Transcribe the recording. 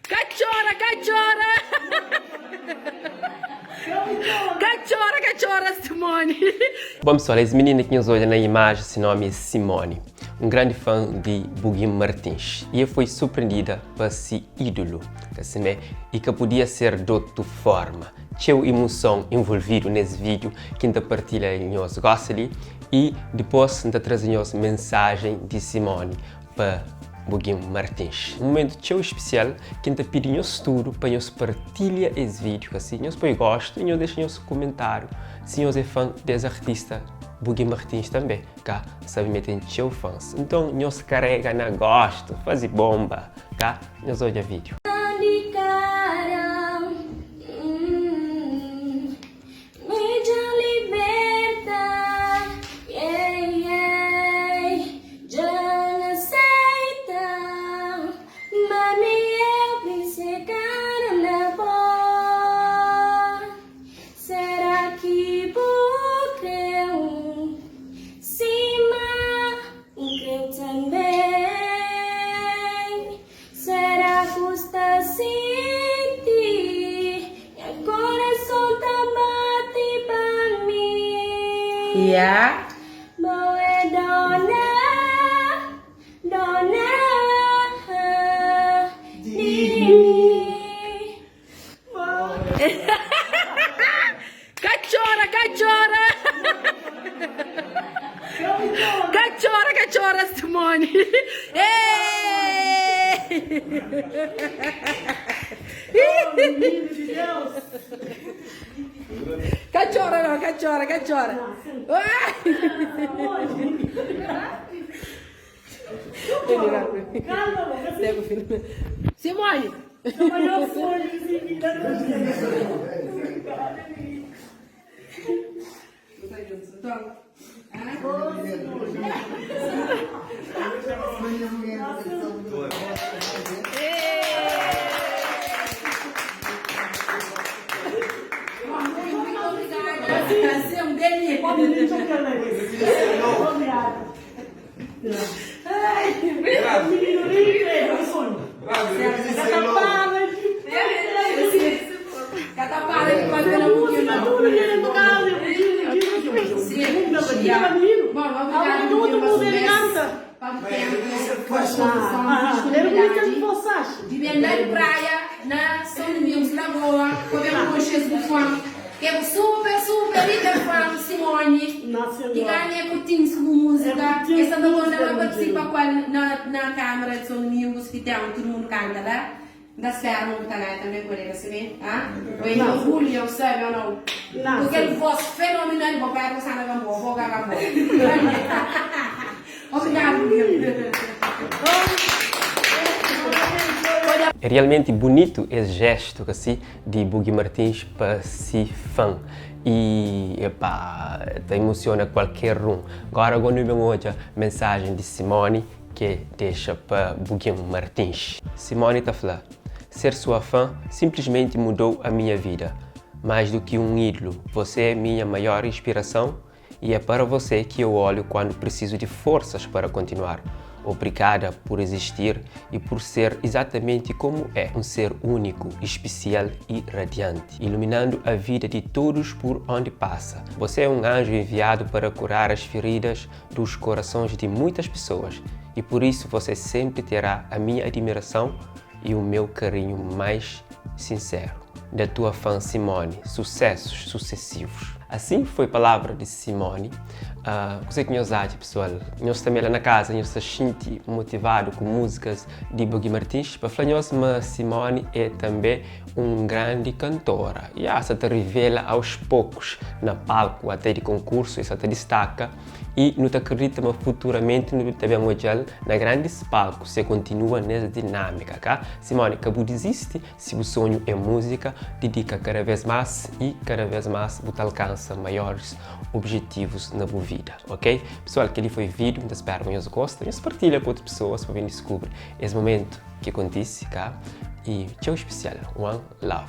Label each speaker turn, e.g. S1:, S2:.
S1: Ka txora, ka txora. Ka txora, ka txora, Simone.
S2: Bom pessoal, es minina ki nhos odja na imaji se nomi é Simone, un grandi fã di Buguin Martins y e foi surprendida pa si ídolo, ka simé? Y ka podia ser d'otu forma. Txeu imuson envolvidu nes vídeo ki N ta partilha nhos gosi li y dipos N ta traze nhos mensajen di Simone pa Buguin Martins. Un mumentu txeu spesial ki N ta pidi nhos tudu pa nhos partilha es vídeo asi, nhos poi gostu y nhos dexa nhos kumentáriu si nhos é fã des artista Buguin Martins tanbe, ka? N sabe ma el ten txeu fãs. Nton nhos karega na gostu, faze bonba, ka? Nhos odja vídeo.
S3: Sera ku sta sinti nha korason ta bati pa mi?
S1: Yeah.
S3: Bo é dona, dona di mi.
S1: Ka txora, ka txora. Ka txora, ka txora, Simone. Ka txora não, ka txora, ka txora. Simone. Ki ganha é Coutinho ku música É Santa Conda ba participa ku el na Câmara de São Domingos ki ten tudo mundo canta la N ta spera ma bu ta ganha tanbe ku el ka sibi ah Bo é nha orgulho nha bu sabe ou nau Ku kel voz fenomenal bo pai ku Sandra Gamboa bo ka Gamboa Obrigado Miguel.
S2: É realmenti bunitu es jestu kasi di Bugi Martins pa si fan y epa ta emociona kualker un. Gora go nu ben odja mensajen di Simone ke dexa pa Buguin Martins. Simone ta fla, Ser sua fã simplesmente mudou a minha vida. Mais do que um ídolo, você é minha maior inspiração e é para você que eu olho quando preciso de forças para continuar. Obrigada por existir e por ser exatamente como é, um ser único, especial e radiante, iluminando a vida de todos por onde passa. Você é um anjo enviado para curar as feridas dos corações de muitas pessoas e por isso você sempre terá a minha admiração e o meu carinho mais sincero. Da tua fã Simone. Sucessos sucessivos. Assim foi palavra de Simone. Uh, kuzê ki nhos atxa pessoal? Nhos também lá na casa nhos ta xinti motivado ku músicas di Bugi Martins? Pa fla nhos ma Simone é também um grande cantora. E asa ta revela aos poucos na palco até di concurso e sa ta destaca y nu ta akredita ma futuramenti nu ta ben odja-l na grandis palku si e kontinua nes dinâmika, ka? Simone, ka bu dizisti, si bu sonhu é múzika, didika kada vez más y kada vez más bu ta alkansa maioris objetivus na bu vida, ok? Pesoal, kel-li foi vídiu, N ta spera ma nhos gosta, nhos partilha ku otus pesoas pa ben diskubri es momentu ki kontise, ka? Y txeu spesial. One love.